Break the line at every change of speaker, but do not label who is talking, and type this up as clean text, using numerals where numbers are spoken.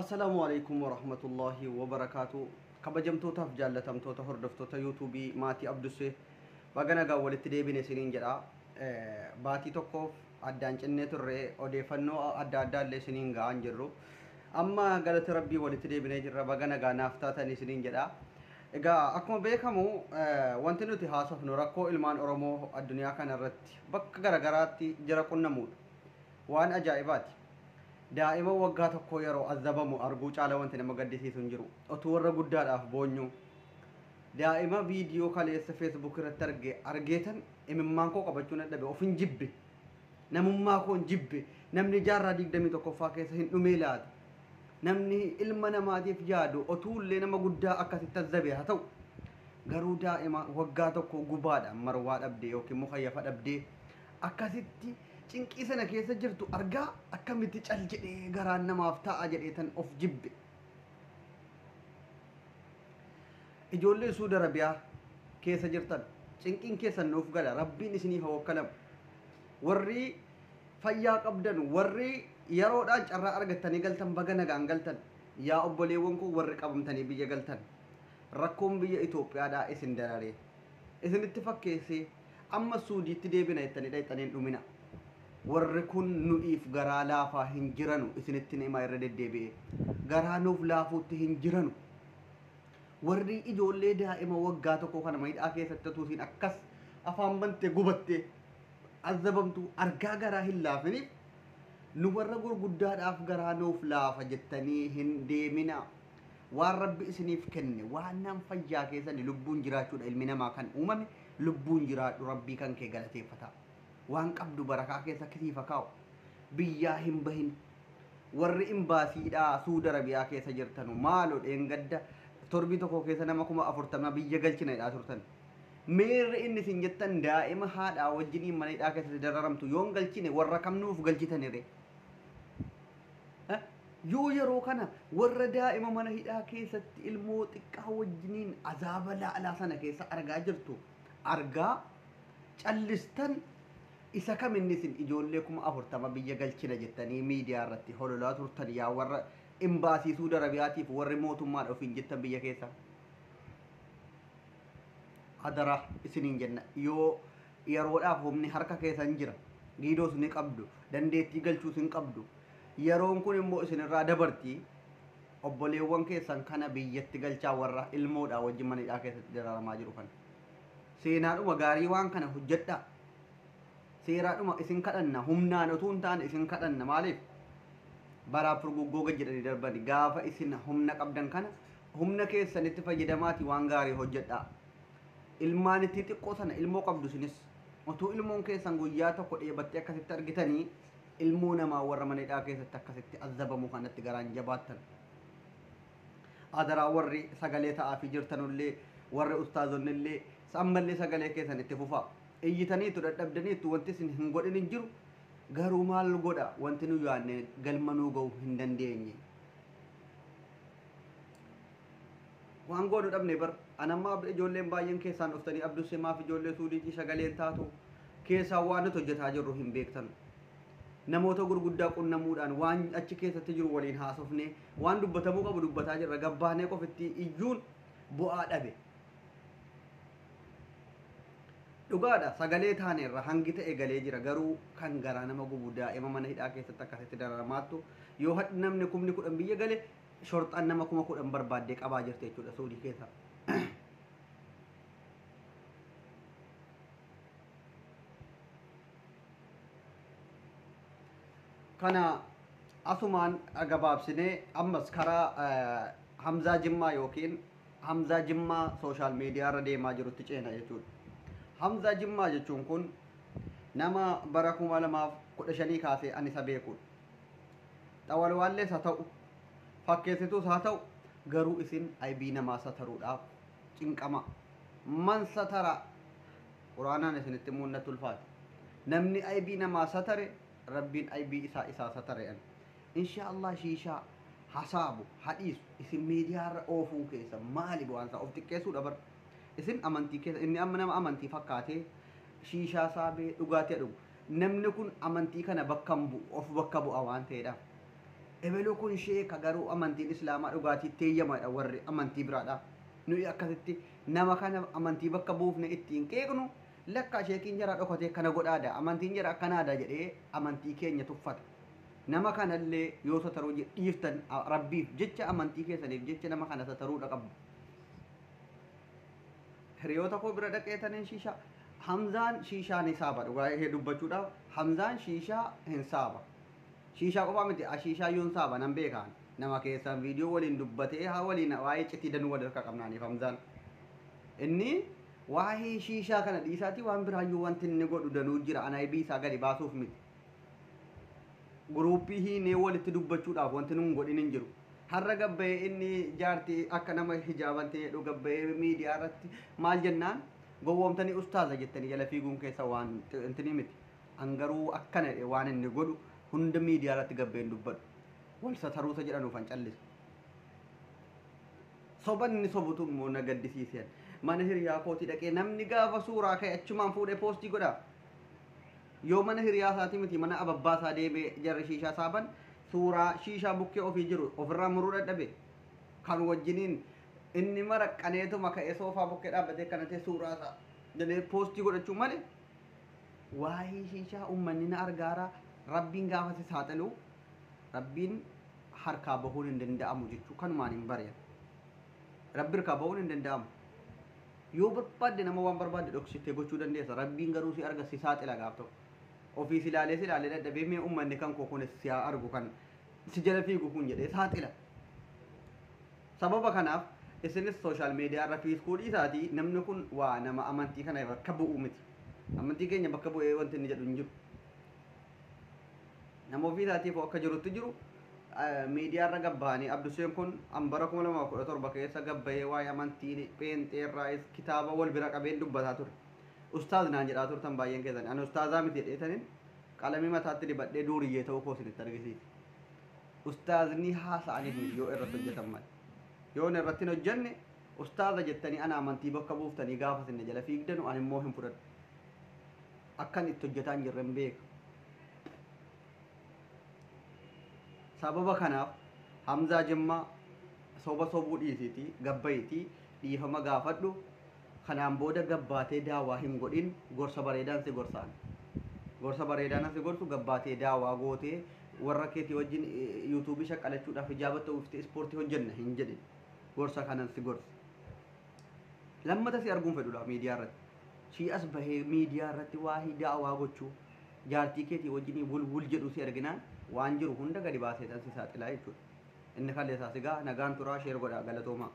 Assalaamu alaikum warahmatullahi wabarakaatu. Kabajamtootaaf jaallatamtoota hordoftoota yuutuubii maatii Abdussee baga nagaan walitti deebine isiniin jedha. Baatii tokkoof addaan cinnee turre, odeeffannoo adda addaa illee isiniin ga'aan jirru. Amma galata rabbii walitti deebinee jirra, baga nagaa naaf taatan isiniin jedha. Egaa akkuma beekamu wanti nuti haasofnu rakkoo ilmaan Oromoo addunyaa kana irratti bakka garagaraatti jira qunnamuudha. Waan ajaa'ibaati. Daa'ima waggaa tokkoo yeroo azabamu arguu caala wanti nama gaddisiisu hin jiru. Otuu warra guddaadhaaf boonyuu. Daa'ima viidiyoo kaleessa Facebook irratti arge argeetan imimmaan koo qabachuu dadhabe, of hin jibbe. Namummaa koo hin jibbe. Namni jaarraa 21ffaa keessa hin dhumee laata? Namni ilma namaatiif yaadu otuullee nama guddaa akkasitti azabe haa ta'u. Garuu daa'ima waggaa tokko gubaadhaan marwaa dhabdee yookiin mukayyafa dhabdee akkasitti cinqii sana keessa jirtu argaa akkamitti cal jedhee garaan namaaf ta'a jedhee tan of jibbe. Ijoollee Suudi Arabiyaa keessa jirtan cinqiin keessan nuuf gala, rabbiin isiniif haa wakkalamu. Warri fayyaa qabdan, warri yeroodhaan carraa argattanii galtan, baga nagaan galtan. Yaa obboleewwan koo warri qabamtanii biyya galtan, rakkoon biyya Itoophiyaadhaa isin dararee isinitti fakkeessee amma Suudiitti deebina jettanii dhayxanii hin dhumina. Warri kun nu'iif garaa laafaa hin jiranu, isinitti himaa irra deddeebi'ee. Garaa nuuf laafuutti hin jiranu. Warri ijoollee daa'ima waggaa tokko kana hidhaa keessatti utuu isiin akkas afaan bantee gubattee azabamtu argaa garaa hin laafiniif nu warra gurguddaadhaaf garaa nuuf laafa jettanii hin deemina. Waan rabbi isiniif kenne waan nam fayyaa keessani lubbuun jiraachuudha, ilmi namaa kan uumame lubbuun jiraadhu rabbii kan kee galateeffata. Waan qabdu barakaa keessa kisiifa kaa'u. Biyyaa hin bahin. Warri imbaasiidhaa Suudi Arabiyaa keessa jirtanu maaloo dheengadda torbii tokko keessa nama 40,000 biyya galchina jedhaa turtan. Meerri inni isin jettan daa'ima haadhaa wajjiniin mana hidhaa keessatti dararamtu yoon galchine warra kam nuuf galchitanire? Yoo yeroo kana warra daa'ima mana hidhaa keessatti ilmoo xiqqaa wajjiniin azaaba laalaa sana keessa argaa jirtu argaa callistan, isa kam inni isin ijoollee 40,000 biyya galchina jettanii miidiyaa irratti hololaa turtan yaa warra imbaasii Suudi Arabiyaatiif warri mootummaadha ofiin jettan biyya keessa? Hadara isiniin jenna, yoo yeroodhaaf humni harka keessan jira, giidoos ni qabdu, dandeettii galchuus hin qabdu, yeroon kun immoo isinirraa dabarti. Obboleewwan keessan kana biyyatti galchaa, warra ilmoodhaa wajjin mana hidhaa keessatti dararamaa jiru kana. Seenaadhuma gaarii waan kana hojjedhaa. Seeraadhuma isin kadhanna, humnaan utuu hin taane isin kadhanna. Maaliif? Baraaf furguggoo gad jedhanii darbani. Gaafa isin humna qabdan kana humna keessanitti fayyadamaati waan gaarii hojjedhaa. Ilmaan itti xiqqoo sana ilmoo qabdu isinis. Utuu ilmoon keessan guyyaa tokko dheebattee akkasitti argitanii ilmoo namaa warra mana hidhaa keessatti akkasitti azabamu kanatti garaan jabaattan. Adaraa warri sagalee ta'aafii jirtanullee, warri ustaazonnillee ammallee sagalee keessan itti fufaa. Iyyitaniitu dadhabdaniitu, wanti isin hin godhin hin jiru. Garuu maal godha, wanti nu yaadne galma nuu ga'u hin dandeenye. Waan goonu dhabne bar. Anamma ijoolleen baay'een keessaan dhuftanii Abdussee maaf ijoollee Suudiitii sagaleen taatu, keessaan waan nuti hojjetaa jirru hin beektan. Namoota gurguddaa qunnamuudhaan waan achi keessatti jiru waliin haasofnee waan dubbatamuu qabu dubbataa jirra. Gabbaanee qofitti iyyuun bu'aa dhabe. Dhugaadha, sagalee taaneerra hangi ta'e galee jira, garuu kan garaa nama gubu daa'ima mana hidhaa keessatti akkasitti dararamaattu. Yoo hadhi namni 10,000 biyya gale, shorxaan nama 10,000 barbaaddee qabaa jirti jechuudha Suudii keessa. Kana asumaan gabaabsinee ammas karaa Hamzaa Jimmaa yookiin Hamzaa Jimmaa sooshaal miidiyaa irra deemaa jirutti ceena jechuudha. Hamzaa Jimmaa jechuun kun nama bara 2015 kaasee ani isa beekudha. Xawalwaallees haa ta'u, fakkeessituus haa ta'u, garuu isin aybii namaa sataruudhaaf cinqama. Man satara quraanaan isinitti himuun natti ulfaata. Namni aybii namaa satare rabbiin aybii isaa isaa satare an. Insha Allah shiishaa hasaabu hadhiisu isin miidiyaa irra oofuun keessa maali bu'aan isaa? Of xiqqeessuudha bar. Isin amantii keessa inni amma nama amantii fakkaatee shiishaa saabee dhugaatii dhugu. Namni kun amantii kana bakka hin bu'u, of bakka bu'a waan ta'eedhaaf. Ebeluu kun sheeka garuu amantiin Islaamaa dhugaatii teeyyamaadha warri amantii biraadha. Nuyi akkasitti nama kana amantii bakka buufne ittiin qeeqnu lakka sheekiin jara dhokatee kana godhaadha amantiin jara akkanaadha jedhee amantii keenya tuffata. Nama kanallee yoo sataruu dhiiftan rabbiif jecha amantii keessaniif jecha nama kana sataruudha qabdu. Hiriyoota koo bira dhaqeetaniin shiishaa Hamzaan shiishaa ni saaba dhugaa ishee dubbachuudhaaf Hamzaan shiishaa hin saaba. Shiishaa qofaa miti ashiishaa yoon saaba nan beekaan nama keessaan viidiyoo waliin dubbatee haa waliin waa'ee citii danuu wal harka qabnaaniif Hamzaan. Inni waa'ee shiishaa kana dhiisaatii waan biraayyuu wanti inni godhu danuu jira anaayibii isaa gadi baasuuf miti. Guruuppii hiinee walitti dubbachuudhaaf wanti nuun godhin hin jiru. Har'a gabbayee inni jaartii akka nama hijaabanti jedhu gabbayee miidiyaa irratti maal jennaan gowwoomtanii ustaaza jettanii jala fiiguun keessa waan intini miti. An garuu akkana jedhe waan inni godhu hunda miidiyaa irratti gabbayeen dubbadhu. Wal sataruusa jedhanuuf an callisa. Soban inni sobutu immoo na gaddisiiseen. Mana hiriyaa kootii dhaqee namni gaafa suuraa ka'e achumaan fuudhee poostii godha. Yoo mana hiriyaa isaatii miti mana ababbaa isaa deemee jarri shiishaa saaban suuraa shiishaa bukkee ofii jiru ofirraa muruu dadhabe. Kan wajjiniin inni mara qaneetuma ka'ee soofaa bukkee dhaabbatee kana ta'e suuraa isaa jedhee poostii godhachuu malee waa'ee shiishaa uummanni na argaaraa rabbiin gaafa si saaxilu rabbiin harkaa bahuun hin danda'amu jechuu kanumaan hin bari'an. Rabbi harkaa bahuun hin danda'amu. Yoo barbaadde nama waan barbaadde dhoksitee gochuu dandeessa. Rabbiin garuu si arga si saaxila gaaf tokko. Ofii si ilaalee si ilaalee dadhabee mee uummanni kan koo kunis si haa argu kan si jala fiigu kun jedhee saaxila. Sababa kanaaf isinis sooshaal miidiyaa irra fiiskuu dhiisaatii namni kun waa nama amantii kana bakka bu'u miti. Amantii keenya bakka bu'ee wanti inni jedhu hin jiru. Nama ofii isaatiif akka jirutti jiru miidiyaa irra gabbahanii Abduseen kun an bara 2017 keessa gabbahee waa'ee amantii pheenxee irraa kitaaba wal bira qabeen dubbataa ture. Ustaaz naan jedhaa turtan baay'een keessan. Ani ustaazaa miti jedheetaniin qalamii mataatti dibadhee duuriyyee ta'uu koo isinitti argisiise. Ustaazni haasa'aniif miti yoo irratti hojjetan malee. Yoo inni irratti hin hojjenne ustaaza jettanii ana amantii bakka buuftanii gaafa isin jala fiigdanu ani immoo hin fudhadhu. Akkan itti hojjetaa hin jirre hin beeka. Sababa kanaaf Hamzaa Jimmaa soba sobuu dhiisiitii gabbayitii dhiifama gaafadhu kanaan booda gabbaatee daawaa hin godhin gorsa bareedaan si gorsaan. Gorsa bareedaan si gorsu gabbaatee daawaa gootee warra keetii wajjin yuutuubii shaqqalachuudhaaf hijaaba ta'uuf ispoortii hojjenna hin jedhin. Gorsa kanan si gorsa. Lammata si arguun fedhudha miidiyaa irratti. Shi as bahee miidiyaa irratti waa'ee daawaa gochuu jaartii keetii wajjin wul wul jedhu si arginaan waan jiru hunda gadi baasee tan si saaxilaa jechuudha. Inni kaleessaa si gaa nagaan turaa sheer godhaa galatoomaa.